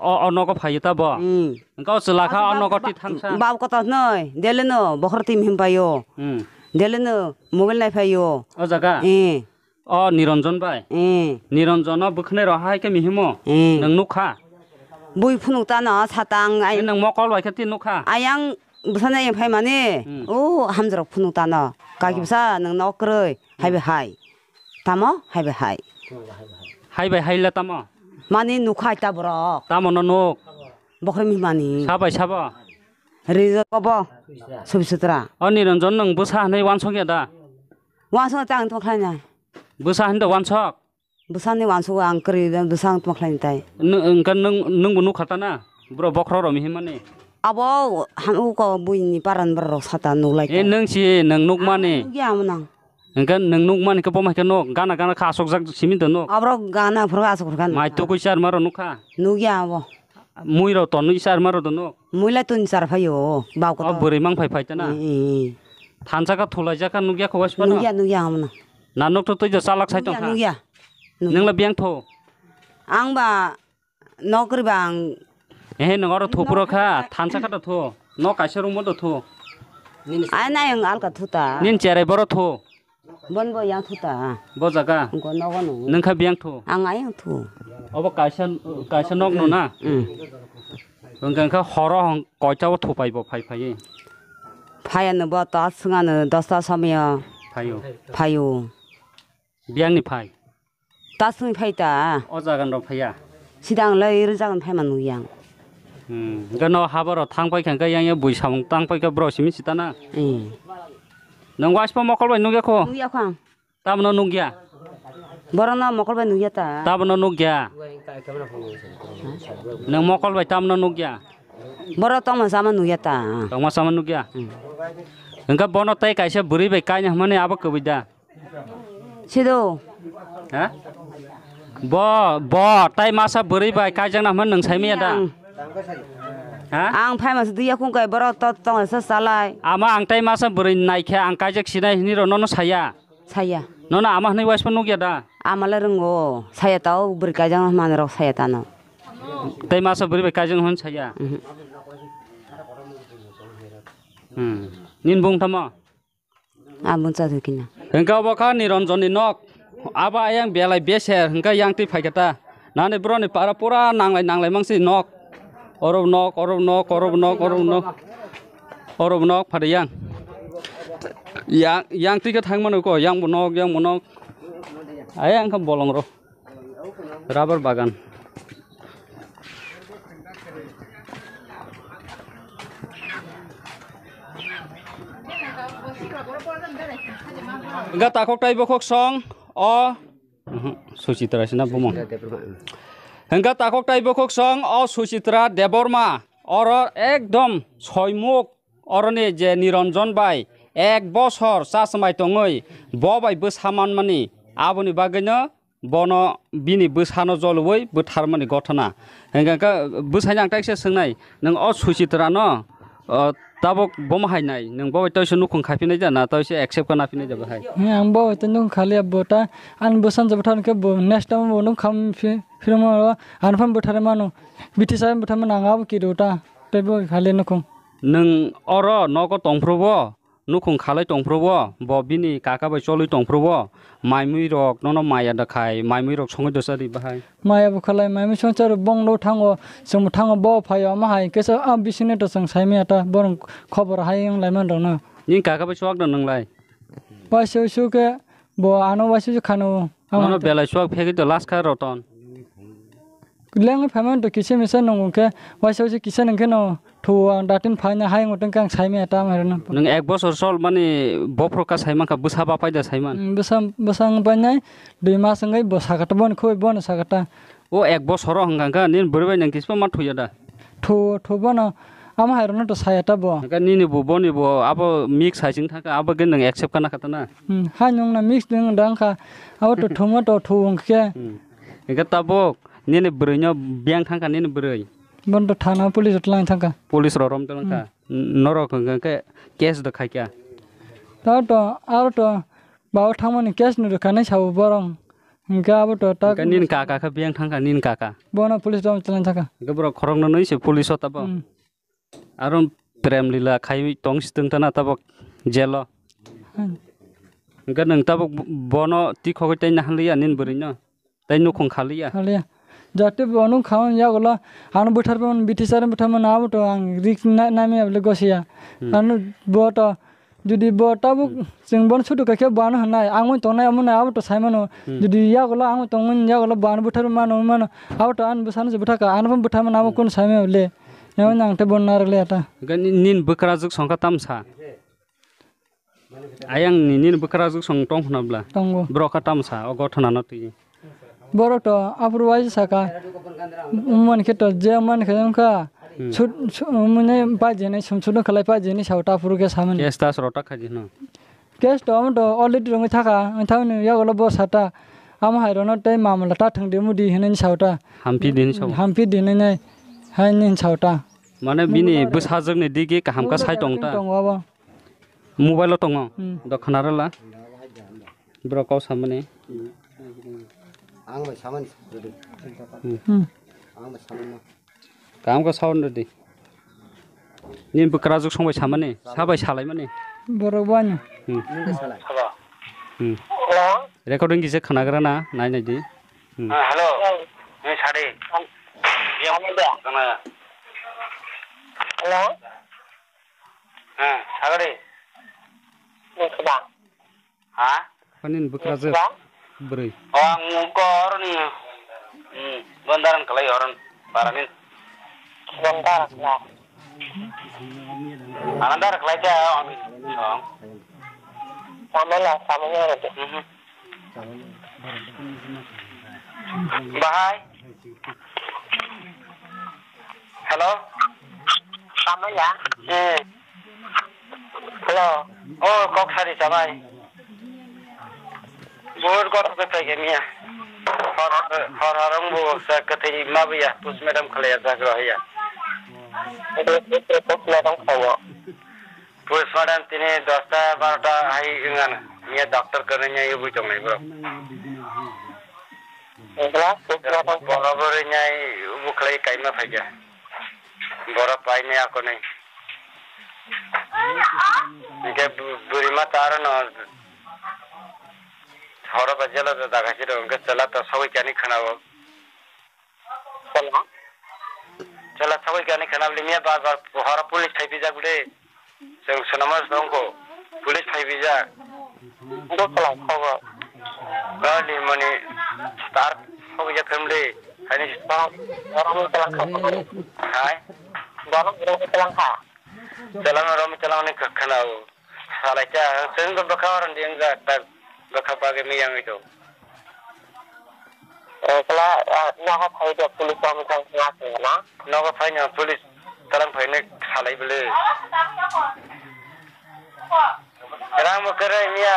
o, o nogo phaiyo ta bo? Hmm. Engka o chwla kha o nogo ti thangsa? Bab kota noi, dele no bokhor ti mihim paio. Hmm. Dele no mobile nai paio. O jaga? Eh. O Niranjan bai? Eh. Niranjan no bwkhanai rok hai khe mihimo? Eh. Nwng nukha? Bui phunuk ta no satang ai. Nwng mokol bai khe ti nukha? Ayang Bwsano yang phaimani, hmm, o hamjwk rok phunuk tano. Kaki, oh, bwsa nwng nok kwrwi, hai bai hai. Tamo hai bai hai. Hai bai hai le tamo? Mani nukha ta borok. Tamo no nuk? Bokhorok mihmani. Sabai sabo? Rijak obo. Subsitra. O Niranjan nwng bwsa hinwi wansok ya da? Wansok ta ang tongkhlaina. Bwsa hinwi da wansok? Bwsani wansok ang kwrwi da bwsa ang tongkhlaini tai. Nwng, nwng, nwng bo nukha ta na? Bro bokhorok rok mihimani. Abo han uko buini paran borok sata nuklai. E nwng si nwng nukmani. Nukya amo nang. Hingke nwng nukmani khe bo mai khe nuk, gana gana kha asokjak simi do nuk. Aborok gana phuru asok phuru gana. Mai tukui charma rok nukha. Nukya abo. Mui rok tonwi charma rok do nuk. Mui lai tun char phaio, bau kotor. O bwrwi mang phai phai tana. Ee, ee. Thansa kha thulai jak kha nukya kho waispa no. Nukya, nukya amo no. Na nuk to twi do chalak sai tong kha. Nukya, nukya. Nwng la biyang tho. Ang ba Nokri bang. Ehe, nwng oro thupro kha, thansa kha da thu. No kaisa room do thu. Ai nai ang alka thuta. Nin cherai boro thu. Bon bo yang thuta. Bo jaga. Ngo nogo no. Nwng kha biyang thu. Ang ayang thu. Obo kaisa, kaisa nok no na. Mm. Wngkha kha horo hong koita o thupai bo phai phai. Phai ano bo ta swnga no dosta somyo. Phaio. Phaio. Biyang ni phai. Ta sung phai ta. O jaga rok phaiya. Sidang lai ri jagan phai ma nukya ang. Hmm. Hingke no haboro thang pai kha hingke yang ya bui samung tang pai kha bro simi sita na. Hmm. Nang waispa mokol bai nukya kho? Nukya kho ang. Tamno nukya? Boro no mokol bai nukya ta. Tamno nukya? Nang mokol bai tamno nukya? Boro tongma sama nukya ta. Tongma sama nukya? Hmm. Hingke bono tei kaisa bwrwi bai kaina hwnmani abo kwbui da. Sido. Ha? Bo, bo, tai masa bwrwi bai kaijakna hwnmani nwng saimanya da? Ang. Ha? Ang phaima se duya khung kai borok to tong sa salai. Ama ang tai masa bwrwi naikhe ang kaijak sinai hinwi rw nono saya. Saya. Nono ama hwnwi waisma nukya da? Ama le rwngo. Saya tao bwrwi kaijakna hwnmani rok saya tano. Tai masa bwrwi bai kaijakna hwnmani saya. Mhm. Hmm. Nini bung tamo? Aboni chador kina. Hingke obo kha Niranjonni nok. Abo ayang belai beser, hingke yang twi phaikha ta. Nani boroni para pura nanglai nanglai mangsi nok. Oro nok, oro nok, oro nok, oro nok. Oro nok phade yang. Yang, yang twi khe thangmano ko, yang bo nok, yang bo nok. Ayang kha bolong ro. Rubber bagan. Hingke takhuk tai bukhuk song o, mhm, Suchitra sina bumung. Hingke takhuk tai bukhuk song o Suchitra Debbarma oro ekdom soimuk. Oroni je Niranjan bai ek bosor chachmai tongwi bo bai bwsa manmani, aboni bagwino bono bini bwsano jolwi bwtharmani gothona. Hingkha khe bwsaino ang teisa swngnai, "Nwng o Suchitra no, o, tabuk bomo hai nai, nwng bo bai teisa nukhung khaphinai da na teisa accept kha naphinai da bahai?" He, ang bo bai nukhung khaliya, bo ta ani bwsano je bwthar khe bo next time bo nukhung kham phi-, phirma ani phan bwtharwi mano, bithi sa bwtharmani ang abo kiru ta, tei bo khaliya nukhung. Nwng oro nogo tongphuru bo, nukhung khalai tongphuru bo, bo bini kaka bai cholwi tongphuru bo, mai mui rok nono maya da khai, mai mui rok songwi dosa ri bahai. Maya bo khalai, mai mui songcha rok bongno thango, chwng thango, bo phaio, omo hai kesa a bisingni to chwng saimaya ta, borok khobor hai wng lai man rok no. Nini kaka bai chuak da nwng lai? Waisa usu khe bo ano waisa usu khano. Nono belai chuak phegwi to last kha Roton. Lengwi phaimani to kisa misa nung khe, waisa waisa kisa nung khe no thu ang datin phaina hai wng tong khe ang saimaya ta ang herno. Nwng ek bosor sol mani bophro ka saiman kha, bwsa bapai da saiman. Mm, bwsa, bwsa wng painai dui mas wngwi bo sakata, boni khoboi bono sakata. O ek bosoro hwnkha kha nini bwrwi bai nang kispa ma thuya da? Thu, thu bono. Amo hai rokno to saya ta bo. Hwnkhe nini bo boni bo abo mix hai sing thangkha, abo khe nwng accept kana kha ta na? Hmm, hai nwng na mix nwng dang kha. Abo to thuma to thu wng khe. Hmm. Hwnkhe tabuk nini bwrwi no biyang thangkha nini bwrwi? Bono to thana police rok twlang thangkha. Police rok rom twlang kha. Hmm. Norok hwnkhe case do khaikha. Ta to aro to babo thangmani case no rwkha nai sabo borok. Hwnkhe abo to ta. Hwnkhe nini kaka khe biyang thangkha nini kaka. Bono police rok twlang thangkha. Hwnkhe borok khoroknwi se police o tabuk. Hmm. Aro prem lila khaiwi tong si tong tana tabuk jelo. Hmm. Hwnkhe nwng tabuk bono tikhogwi tei naharliya nini bwrwino? Tei nukhung khaliya? Khaliya. Jate bo nung khaman yagulo ano bwtharmani, bithi sari bwtharmani abo to ang risk na-, nami abole gosiya. Hmm. Ano bo to Jodi bo tabuk Hmm. chwng bono sudu kha khe bo ano hwnai, ang bai tongnai omo nai abo to sai mano. Hmm. Jodi yagulo ang bai tongmani yagulo bo ano bwtharwi mano, mano, abo to ani bwsano se bwthakha, ano phano bwtharmani abo Hmm. kunu sai mano le. Nang te bon narwk le ata. Ga ni-, nin bwkrajwk songkha tamsa. Ayang ni, nin bwkrajwk song tong khna bla. Tongo. Bro kha tamsa, o gotho nano twi. Borok to aphuru waisa saka. Man khe to je man khe wngkha. Hmm. Sut, su-, mane pa jene sum sut khalai pa jene sao ta aphuru khe samani. Kes tas rota khaji no. Kes to amo to already rongwi thaka. Ang thang ni yago lo bo sata. Amo hai rono tei mamla ta thang de mudi hinani sao ta. Hampi din sao. Hampi din nai. Hai nin sao ta. Mane bini bwsajwk ni digi kaham ka sai tong ta. Tongo abo. Mobile o tongo. Hmm. Do khna rwla. Borok kok samani. Ang bai samani. Hmm. Hmm. Ang bai samani. Kaham khe sound rwdi. Nini bwkrajwk song bai samani, sa bai salaimani. Borok bani. Hmm. Nini salai. Hello. Hmm. Hello. Recording kisa khnagra na, nai nai di. Hmm. Ah, hello. Hello. Nini sadi. Hello. Yang mana? Hello. Ah, sagadi. Nini sida. Ha? Ani bwkrajwk bwrwi. O, ang mungko oroni, hmm, bondaran kalai oron parani. Bondar kla. Anandar kalai cha, amin. Song. Samela, samela rete. Mhm. Bahai. Hello? Samaya? Eh. Hello? Oh, kok sari chamai. Bor kok ke pai ke mia. Hor, hor, hor, ang bo sa ke thei ma biya, pus madam khalaya sa gro ya. Pus madam khayo. Postmortem tini dosta barota hai wngan. Miya doctor kwrwngya yogwi tongnai borok. Wngkha, postmortem. Borok bwrwi nyai bwkhlai kaima phaikha. Borok painai akonai. Hwnkhe bw-, bwrwima ta arono horo bai jela da daga siro hwnkhe chwla ta sogwi kani khwnao. Chwla? Chwla sogwi kani khwnabli miya bar bar horo police phai bijak bwle. Chwng swnama songko police phai bijak. Bo chwla khobo. Gani mani star sogwi jak khwnabli. Hani borok, borok chwla khobo. Hai? Borok, borok chwla kha. Chwla ma rom chwla ni khwnao. Salai cha, chwng bo bwkha oron di wngkha, tak bwkha bagwi miyang ito. Eh, kala, ah, nogo phai de police rok wngkha wngkha na? Nogo phai no police talang phai ne salai bwle. Rang bo kwrwi miya.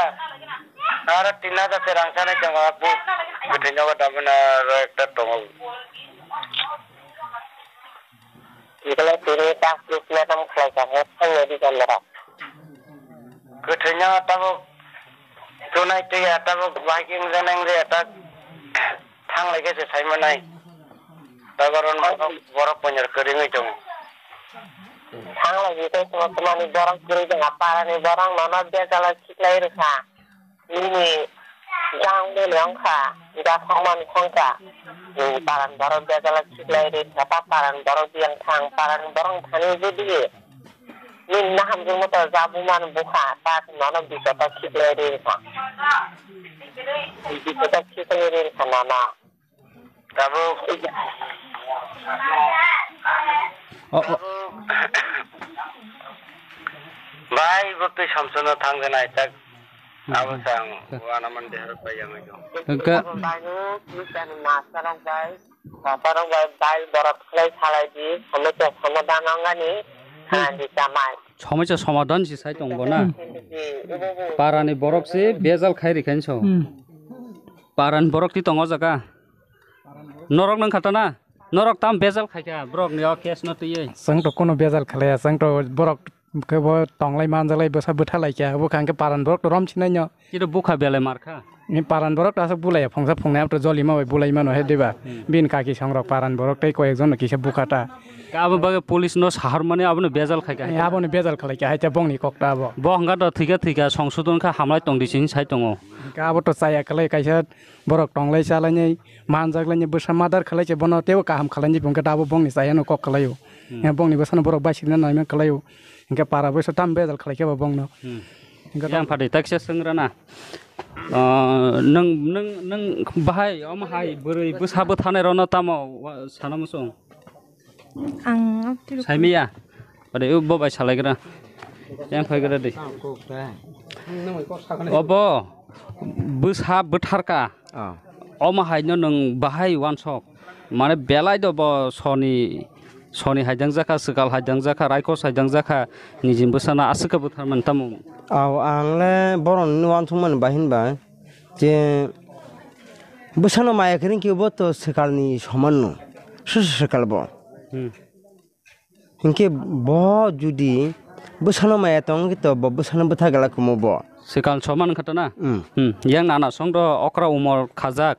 Aro tin hajar se rang sanai tongo, bu bwthai nogo damna aro ekta tongo. Ikala tini tak plus madam khlai ka he thang nai di kan dara. Kwthwino tabuk tunai twi ya tabuk bahai wngya nang de tak thang lai khe se sai manai. Taboron borok borok ponjar kwrwngwi tongo. Thang lai di tei tuma tuma ni borok kwrwi tong aparani borok nono bejala khiklai rwkha. Nini jang bele wngkha, jasong mani thangkha. Nini paran borok bejala khiklai ri kha, ta paran borok biyang thang, paran borok thani jodi. Nini nahamjwk moto jabu mani bukha, ta nono bisoto khiklai ri kha. Bisoto khiklai ri kha nono. Tabuk. Oh, oh. Bai, bo twi samsokno thang de nai tak. Hmm. Abo sang, hmm, wana man de harap bai yang ajo. Hwnkhe. Bai no, twi tani masa rok bai, masa rok bai, bai borok khlai salai di, hamo to hamo da nangani, hmm, ha di chamai. Somoisa somadan si sai tong bo na. Hmm. Parani borok si bejal khai rikhain so. Hmm. Parani borok ti tongo jaga. Norok nang khatana. Norok tam bejal khaikha borok ni o case no twiwi. Chwng to kuno bejal khlaiya, chwng to borok khe bo tonglai manjalai bwsa bwtha laikha. Obo kha hwnkhe paran borok to rom sinai no. Kito bukha belai markha. Ni paran borok to aswk bulaiya phungsa phungnai to joli ma bai bulai mano he diba. Hmm. Bini kaki songrok paran borok tei koyek jon no kisa bukha ta. Ka abo bagwi police no sahar mani abono bejal khaikha. Eh, abono bejal khlaikha hai ta bongni kok ta abo. Bo hwnkha to thwikha thwikha songsodon kha hamlai tongdi sini sai tongo. Ka abo to chaya khlai kaisa borok tonglai chalainai manjak lainai bwsa madar khlai se bono teibo kaham khlainai bongkhe dabo bongni chayano kok khlaio. Hmm. Bongni bwsano borok baisingna naimang khlaio. Hinkhe para bwsa tam bejal khlaikhe bo bongno. Hmm. Hinkhe yang tam phadi taksa swngrana. Ah, nwng, nwng, nwng bahai, omo hai, bwrwi bwsa bwthanai rokno tamo wa-, sana muchung? Ang abdul Saimiya. Ode u bo bai salaigra. Yang phaigra de. Obo bwsa bwtharka. Ah. Omo haino nwng bahai wansok. Mane belai do bo soni, soni haidang jakha, swkal haidang jakha, raikos haidang jakha, nijin bwsano aswk khe bwtharmani tamo. Aw, ang le borokni wansukmani bahin bai je bwsano maya kwrwng khe bo to swkalni somanno, sosa swkal bo. Hmm. Hinkhe bo judi bwsano maya tong khe to bo bwsano bwtha gala kumo bo. Swkal soman wngkha to na? Hmm. Hmm. Yang nana song do okra umor khajak.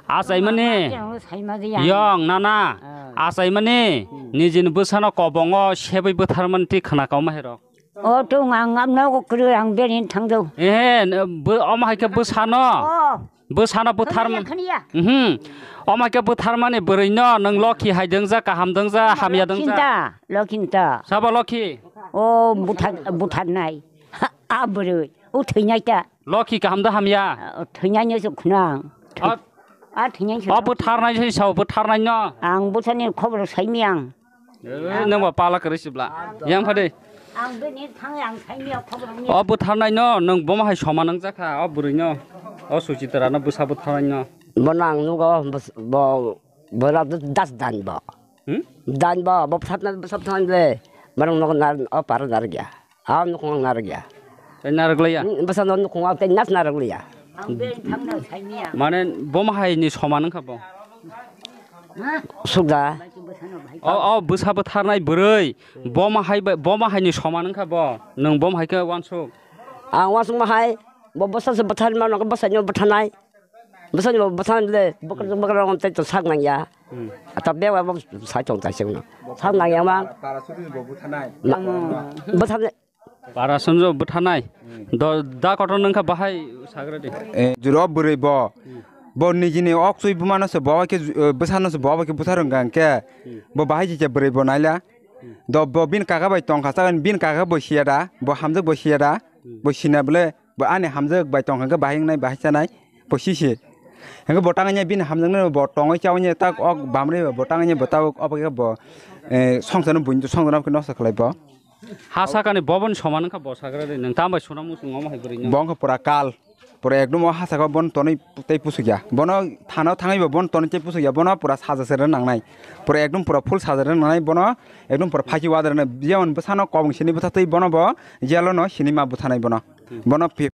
Achaimani. Saima gaya. Yang nana. Ah. Achaimani. Hmm. Nijin bwsano kobongo sebui bwtharmani ti khna kauma herok. O tung ang amno ko kru ang berin thangdo. Eh, ne, bo, omo hai khe bwsano. Oh. Bwsano bwthar. Khaniya, khaniya. Mhm. Omo hai khe bwtharmani bwrwino nwng lokhi hai dwngjak, kaham dwngjak, hamya dwngjak. Lokhinta, lokhinta. Sabo lokhi? O buthar, butharnai. Ha, a bwrwi. O thwinaita. Lokhi kaham da hamya? O thwinaino se khwnang. A, a thwinai se. O bwtharnai se sao, bwtharnaino. Ang bwtharni khobor saimi ang. Eh, nang ba pala kwrwi sibla. Yang phade. Ang bini thang yang thangni khobor ni. O bwtharnai no, nang bomo hai soma nang jakha, o bwrwi no. O Suchitra no bwsa bwtharnai no. Bo nang nugo, bos-, bo, bo ra das dan bo. Hmm? Dan bo, bo bwtharnai, bwsa bwtharnai le. Marang no nar, o par nar gya. Ang nukhung ang narwk ya. Tei narwk laiya? Hmm, bwsa no nukhung ang tei nas narwk laiya. Ang beng thangna saimiya. Mane bom hai ni soman wngkha bo. Ha? Sukda. O, o bwsa bwtharnai bwrwi. Bom hai ba, bom hai ni soman wngkha bo. Nwng bom hai khe wansuk. Ang wansuk ma hai. Bo bwsa se bwthar ma no bwsa ni bwtharnai. Bwsani bo bwsani le bwkrw bwkrw rong tei to sak nang ya. Hmm. Ata bewa bo sai tong tai sengno. Sak nang ya ma. Para suri bo bwthanai. Ma-, bwthan-. Para sunjo bwthanai. Hmm. Do da kotor nang kha bahai sagra de. Eh, juro bwrwi bo. Hmm. Bo nijini ok sui bumano se bo ke, eh, bwsano se bo ke bwtharung gang ke. Hmm. Bo bahai ji ke bwrwi bo naila. Hmm. Do bo bin kaka bai tong kha sagan bin kaka bo siya da, bo hamjak bo siya da. Hmm. Bo sina bole Bo ani hamjak bai tong kha khe bahai wngnai, bahai chanai, bo sisi. Hingke bo tangni bini hamjaknai bo tongwi chawi tak ok bamrwi bo tangni bo tabuk obo khe bo, eh, songchano buini songchano khe nosto khlai bo. Ha sakani bo boni soman wngkha bo sagra de, nwng tamo bai suna muchung omo hai bwrwi no? Bo wngkha pura kal, pura ekdom o ha saka bon tonwi tei pusukya. Bono thana thangwi bo bon tonwi tei pusukya, bono pura saja sere nangnai. Pura ekdom pura full saja sere nangnai, bono ekdom pura phaiki wadra nai. Jemon bwsano kobong sini bwsa twi bono bo jelo no sini ma bwthanai bono. Bono pi-